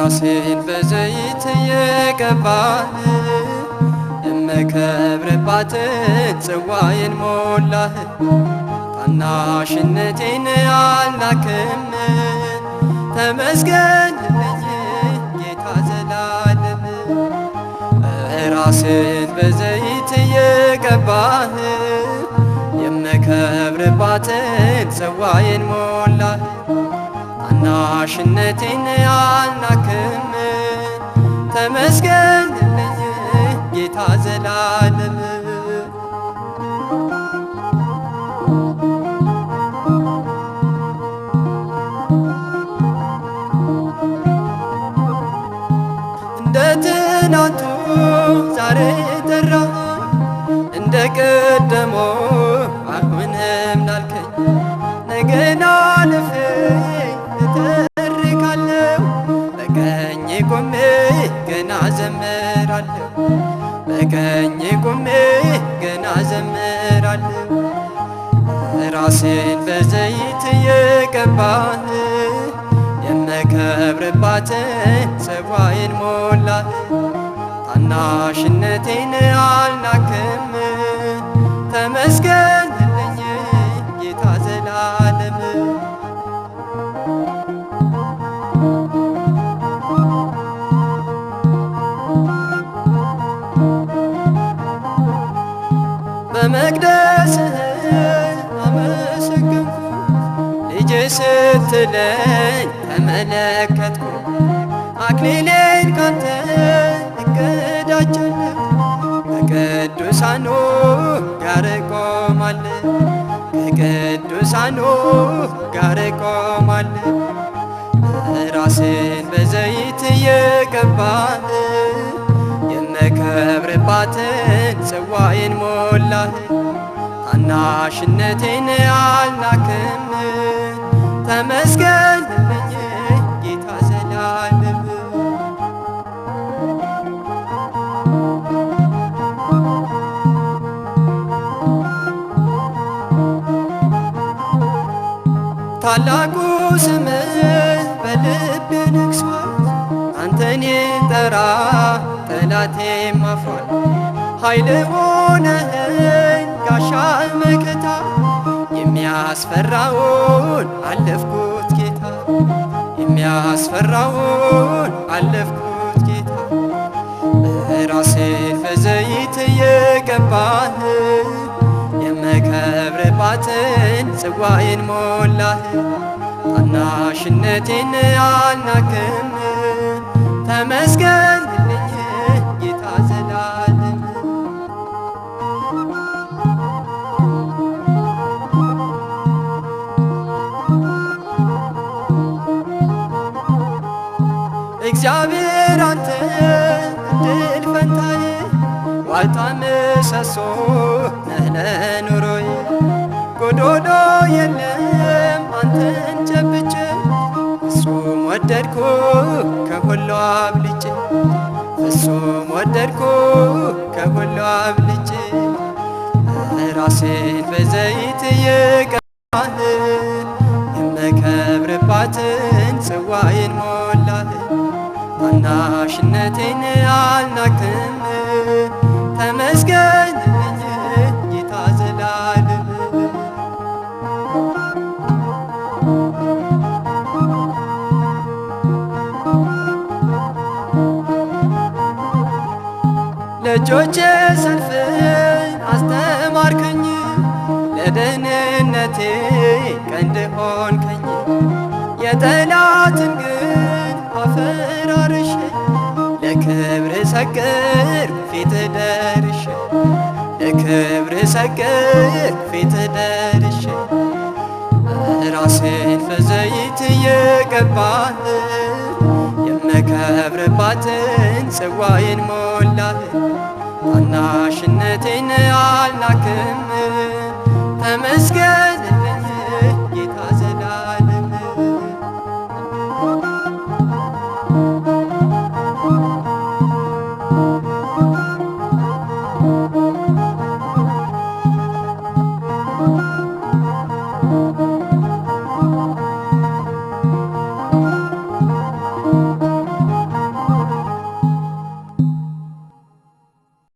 ራሴን በዘይት የቀባህ የምከብርባትን ጽዋዬን ሞላህ። ታናሽነቴን አልናክም፣ ተመስገንልኝ ጌታ ዘላለም። ራሴን በዘይት የቀባህ የምከብርባትን ጽዋዬን ሞላህ። ታናሽነቴን አልናክም፣ ተመስገንልኝ ጌታ ዘላለም። እንደ ትናንቱ ዛሬ ጠራህ፣ እንደ ቀደሞ አሁንም ናልከኝ። ነገን አልፌ እተርካለሁ፣ በቀኝ ቆሜ ገና ዘምራለሁ፣ በቀኝ ቆሜ ገና ዘምራለሁ። ራሴን በዘይት የቀባህ የምከብርባትን ጽዋዬን ሞላህ። ታናሽነቴን አልናክም፣ ተመስገንልኝ ጌታ ዘላለም። በመቅደስህ አመሰገንኩ፣ ልጄ ስትለኝ ተመለከትኩ። አክሊሌን ካንተ እቀዳጃለሁ፣ ከቅዱሳኑ ጋር እቆማለሁ፣ ከቅዱሳኑ ጋር እቆማለሁ። ራሴን በዘይት የቀባህ የምከብርባትን ጽዋዬን ሞላህ። ታናሽነቴን አልናክም፣ ተመስገንልኝ ጌታ ዘላለም። ታላቁ ስምህ በልቤ ነግሷል፣ አንተን ጠራ ጠላቴም አፍሯል። ኃይል ሆነኸኝ ጋሻ መከታ፣ የሚያስፈራውን አለፍኩት ጌታ፣ የሚያስፈራውን አለፍኩት ጌታ። ራሴን በዘይት የቀባህ የምከብርባትን ጽዋዬን ሞላህ። ታናሽነቴን አልናክም፣ ተመስገንልኝ ጌታ ዘላለም። እግዚአብሔር አንተ እድል ፈንታዬ፣ ዋልታ ምሰሶ ነህ ለኑሮዬ። ጎዶሎ የለም አንተን ጨብጬ፣ ፍጹም ወደድኩ ከሁሉ አብልጬ፣ ፍጹም ወደድኩ ከሁሉ አብልጬ። ራሴን በዘይት የቀባህ የምከብርባትን ጽዋዬን ሞላህ። ታናሽነቴን አልናክም፣ ተመስገንልኝ ጌታ ዘላለም። ለእጆቼ ሰልፍን አስተማርከኝ፣ ለደህንነቴ ቀንድ ሆንከኝ። የጠላትን ግን አፈራርሼ፣ ለክብር ሰግር ፊት ደርሼ፣ ለክብር ሰግር ፊት ደርሼ። ራሴን በዘይት የቀባህ የምከብርባትን ጽዋዬን ሞላህ። ታናሽነቴን አልናክም፣